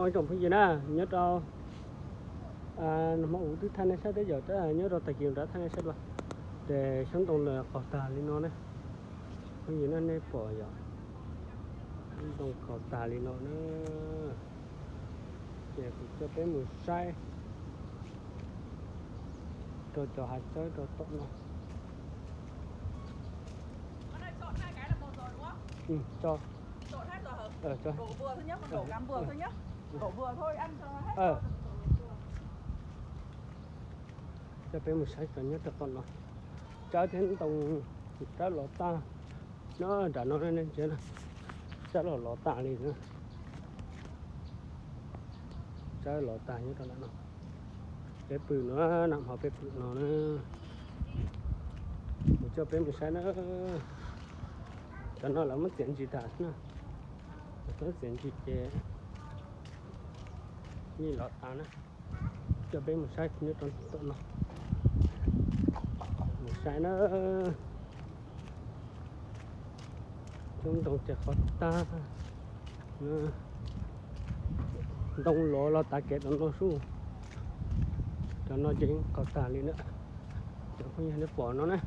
Tsoom phooj ywg na, nyob rau, nag hmo kuv twb thaij nej saib tej zaum, nyob rau tag kis rov thaij nej saib dua. Ces xyoob ntoo ntawd qaug tag li no na. Phooj ywg na, nej pom yom, ntoo qaug tag li no na. Ces kuv coj peb mus saib rau cov hav tsawb rau tom no. Coj peb mus saib cov nyob rau tom no. Tsawb thiab ntoo, tsawb lov tag no, nram no nej ntsia na, tsawb los lov tag li na. Tsawb lov tag nyob rau nram no. Peb pw no, nag hmo peb pw no na. Kuv coj peb mus saib na. Cov no lawv muab txiav ntsis tas na. Lawv muab txiav ntsis ces yeej lov tag na. Coj peb mus saib nyob rau tom no. Mus saib na. Xyoob ntoo ces qaug tag. Ntoo lov los tav kev rau no sub. Cov no ces qaug tag li na. Cov phooj ywg nej pom no na.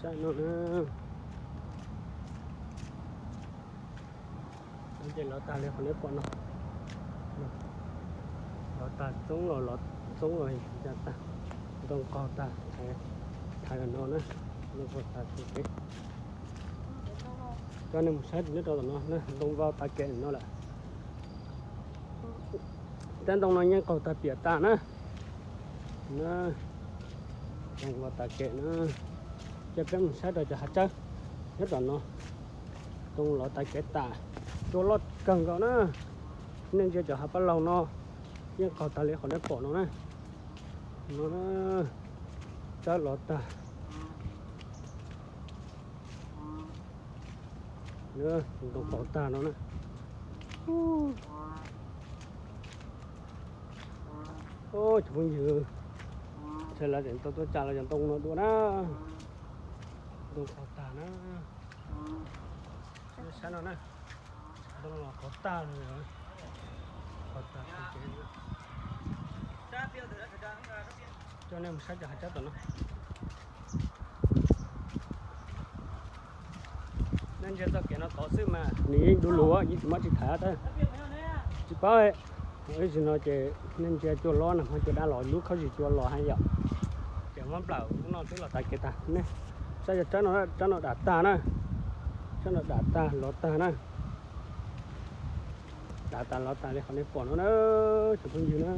Saib no na. Ces lov tag li qhov nej pom no. Lov tag txoob los, lov txoob los, ntoo qaug tag, thaiv no na. Coj nej mus saib nyob rau tom no, ntoo vau tav kev no lawm. Tab ntoo no yeej qaug tag piam tas na. Ntoo vau tav kev na. Coj peb mus saib rau cov hav tsawb nyob tom no. Ntoo lov tav kev tas, cua loj kawg nkaus na. Nej ntsia cov hav paj laug no yeej qaug tag li qhov nej pom no na. No, tsawb lov tag. Ntoo qaug tag no na. Cov phooj ywg, ntshe lawv tseem tau tuaj tsa los cov ntoo no dua na. Ntoo qaug tag na. Saib no na. Ntoo los qaug tag li. Qaug tag. Coj nej mus saib cov hav tsawb tom no. Nej ntsia txoj kev no tod xwb mas nws yeej du lug, yeej tsis muaj tsis thaiv. Tsis paub, ib zaug no ces nej ntsia cua lov, nag hmo cua dab los, lub khaub zig cua los haj yam. Ces muab nplawm ub no twb los tav kev tag ne. Saib cov tsawb no, tsawb no dam tag na. Tsawb no dam tag lov tag na. Dam tas lov tas li qhov nej pom no na, cov phooj ywg na.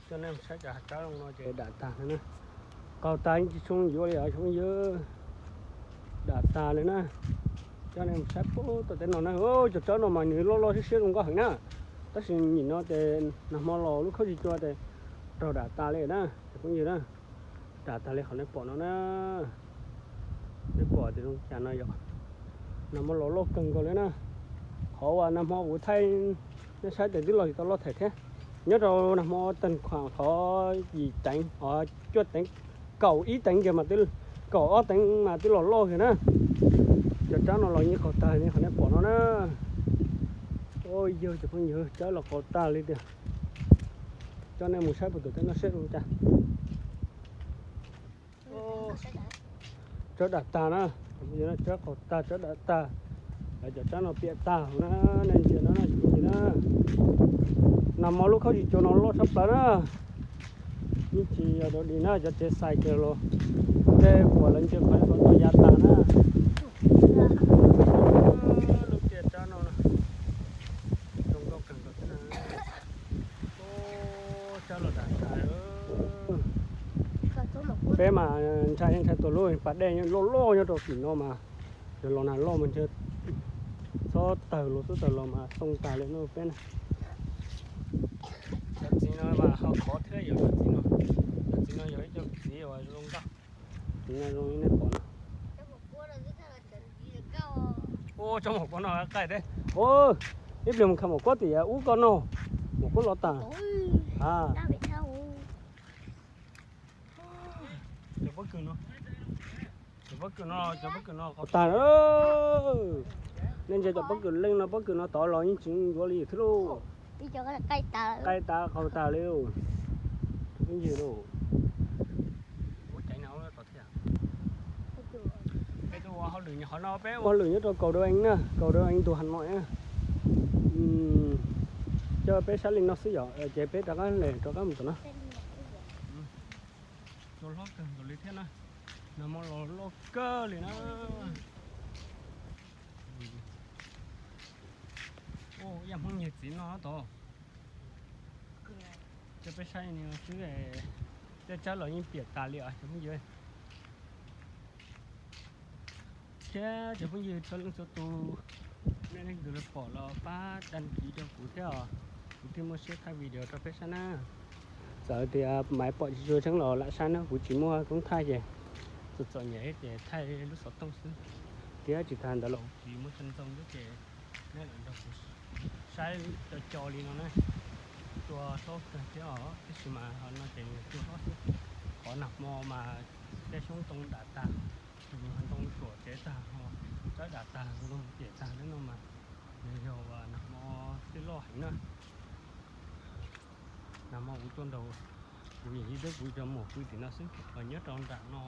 Coj nej saib cov hav tsawb no ces dam tag na. Qaug tag yeej tsis zoo yuav li os cov phooj ywg. Dam tag li na. Coj nej mus saib puag tom tej no na. Cov tsawb no mas nws loj loj siab siab zoo nkauj heev na. Tab sis nim no ces nag hmo los lub khaub zig cua ces raug dam tas li na cov phooj ywg na. Dam tas li qhov nej pom no na. Nej pom tias zoo cas no yom. Nag hmo los loj kawg nkaus li na. Qhov uas nag hmo kuv thaij nej saib ces twb los tsis tau loj them thiab. Nyob rau nag hmo tag khuam qhov yim teev, cuaj teev, kaum ib teev kiag mas twb, kaum ob teev mas twb los loj kiag na. Cov tsawb no los yeej qaug tag li qhov nej pom no na. Yawg cov phooj ywg, tsawb los qaug tag li tiag. Coj nej mus saib puag tom tej no seb zoo cas. Tsawb dam tag na, tsawb qaug tag, tsawb dam tag. Lawv cov tsawb no piam tag na, nej ntsia no na, cov phooj ywg na. Nag hmo lub khaub zig cua no loj tshaj plaws na. Yeej tsis yog dog dig na, cov tsev xais kiag los tej uas lawv ntsia qhov no tau ya tas na. Lub tiaj tsawb no zoo nkauj kawg nkaus thiab na. Tsawb los dam tas. Peb mas ntshai ntshai tus lub pas dej loj loj nyob rau tim no mas, yog los nag loj mas ntshe txhob tawg los xub tawg los mas xoo tag li no peb na. Cov txiv no mas ho khov thiab yom, cov txiv no, cov txiv no yog ib co txiv uas zoo nkauj. Txiv no zoo li nej pom no. Ua tsob maum kuab no qaij thiab. Ib pliag mus khaws maum kuab tim ub koj noj, maum kuab lov tag. A, Cov pob kws no, cov pob kws no qaug tag. Nej ntsia cov pob kws leej no, pob kws no tod los yeej tsis yuav li thiab lauj. Qaij tag qaug tag li. Ib ncig lauj. Peb tuaj ua hauj lwm, qhov no peb ua hauj lwm nyob rau Kaus Dau Eev na, Kaus Dau Eev tus Has Nois na. Coj peb saib li no xwb yom, ces peb rov qab, rov qab mus tom no. Cua hlob kawg nkaus li thiab na. Nag hmo los loj kawg li na. Ua yam Hmoob Nyuj Txiv no tod. Coj peb saib li no xwb, tej tsawb los yeej piam tas li os cov phooj ywg. Thiab cov phooj ywg txhua leej txhua tus, nej leej twg los pom los pab đăng ký rau kuv thiab os, kuv thiaj muaj siab thaij video rau peb saib na. Txawm tias maiv pom tsis tshua tseeb los lam saib na, kuv tsis muaj koob thaij ces txom txom nyem ces thaij lub xov tooj xwb. Thiab tsis tas ntawd los kuv tsis muaj txoj ntxoo thiab ces nej lam nrog kuv saib co co li no na. Cua hlob kawg thiab os, tab sis mas ho no ces cua hlob xwb. Qhov nag hmo mas tej xyoob ntoo dam tag, tus ntoo tsuam tsev tag, tsawb dam tag, ntoo piam tag li no mas nws yog nag hmo thiaj loj heev na. Nag hmo kuv tuaj nraud, kuv yawm yij thiab kuv cov muam pw tim no xwb, nyob rau nram no,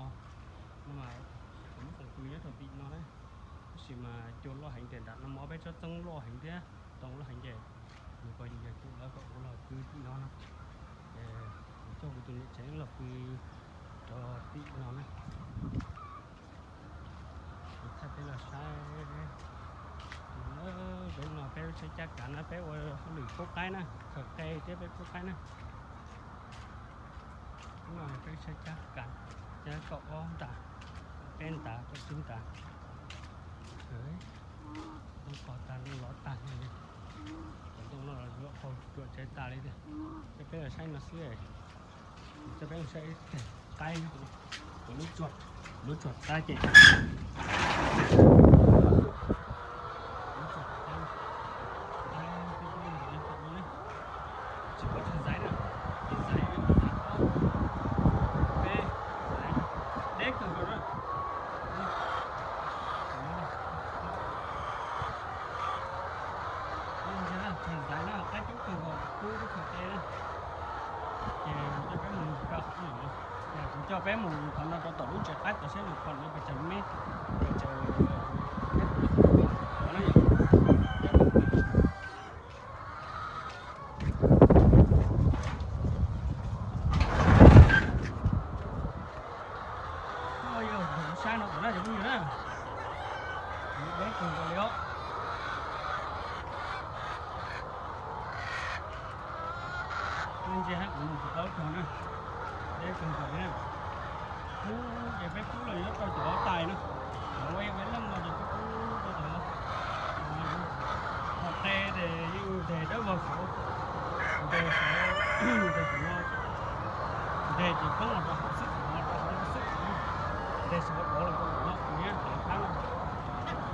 no mas kuv muab foom pw nyob rau tim no na. Tab sis mas cua loj heev ces nram no mas peb tsob txeeb loj heev thiab ntoo loj heev ces nws kuj yog cua lawv kom kuv los pw tim no no. Ces kuv coj kuv tus niam tsev los pw rau tim no na. Kuv thaij peb los saib. Peb no peb lub tsheb cab kav na, peb ua hauj lwm pub qaib na, khaws qe thiab peb pub qaib na. Peb lub tsheb cab kav, cab kaum ob ntas, kaum peb ntas, kaum tsib ntas. Ntoo qos tag, ntoo lov tag li. Cov ntoo no los yuav qaug tsuam tsev tas li tiag. Coj peb los saib no xwb. Coj peb los saib ib teg qaib, lub tsuag, lub tsuag qaib ces tsis pov tseg zaiv na, zaiv peb deb kawg nkaus na. Tshuav zaiv na, qaib coob kawg nkaus, kub tub txog qe na. Ces coj peb mus rau qhov no, kuv coj peb mus qhov no rau tom lub tsev qaib tod saib nws pom no pes tsawg mev, pes tsawg mev. Yog sab no tom na cov phooj ywg na, deb kawg nkaus li os. Ntsia hab kuv mus tsis tau tog na, deb kawg nkaus li na. Kub ces peb kub los nyob rau cov tais no, cov ua peb leej no ces peb kub rau cov qe ces yeej nteg dawb vog saud, nteg saud, nteg saud no, nteg ces poob los rau hauv xwb, rau hauv xwb, nteg saud dov los rau hauv no, nyob hauv qab no.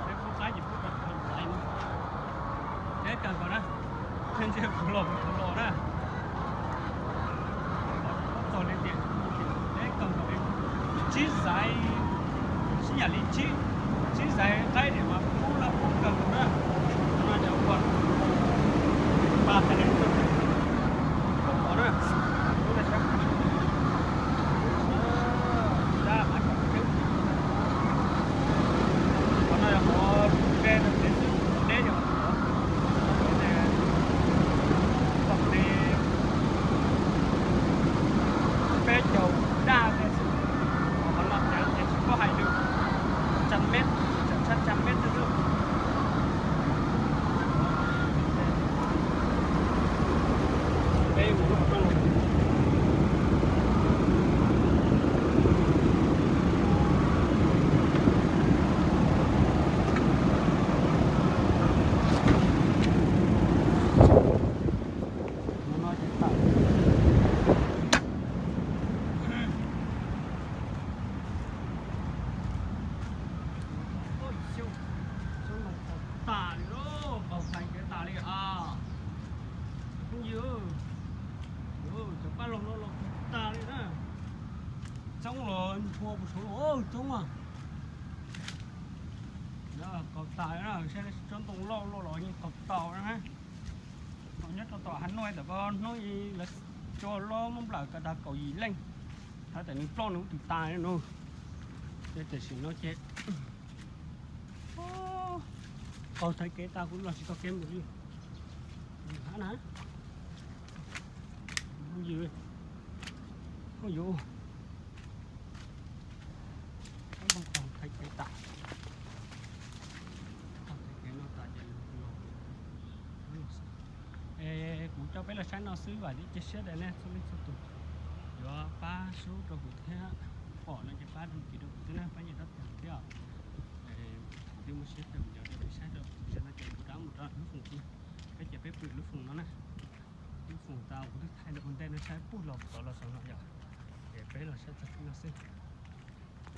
Peb pub qaib ces pub rau hauv ntaiv no. Deb kawg nkaus na, ntsia kuv los kuv los na. Txog li tias deb kawg nkaus li, tsib zaiv, sib yam li tsib, tsib zaiv qaib niam mas pub lab pub kawg nkaus na. Qhov no cov ua pa hais li pub pov na, pub laj sab. Qhov no yog qhov ke rau kev xwb, deb yog qhov kom li peb caug daj ke xwb. Qhov no ces tsis paub hais li, tsam mev, tsam tshaj tsam mev xwb. Txoob los nthua puas saud los txoob a. Kaus tas na, saib tsob ntoo loj loj los yeej kaus tas na. Nyob rau tom Hav Nuaj tam ko hnub ib lawv tso lob Moob Nplawm ko tag kaum yim leej, thaum ntawd nws ploj nws ub twb tas no. Ces tam sim no ces qaug thaiv kev tas kuv los tsis tau kev mus li. Hab na, phooj ywg, phooj ywg, qaug thaiv kev tas, qaug thaiv kev no tas ces los, es kuv coj peb los saib no xwb vam thiab cia siab tias nej txhua leej txhua tus yuav pab sub rau kuv thiab, pom no ces pab đăng ký rau kuv thiab na, pab nias tab thiab os. Kuv twb muab siab rau video rau peb saib rau, tam sim no ces kuv rov mus rau lub foos tid, peb ces peb pw lub foos no na. Lub foos tas kuv twb thaij rau ua ntej no saib puag los tod los saum no yom. Ces peb los saib txog no xwb.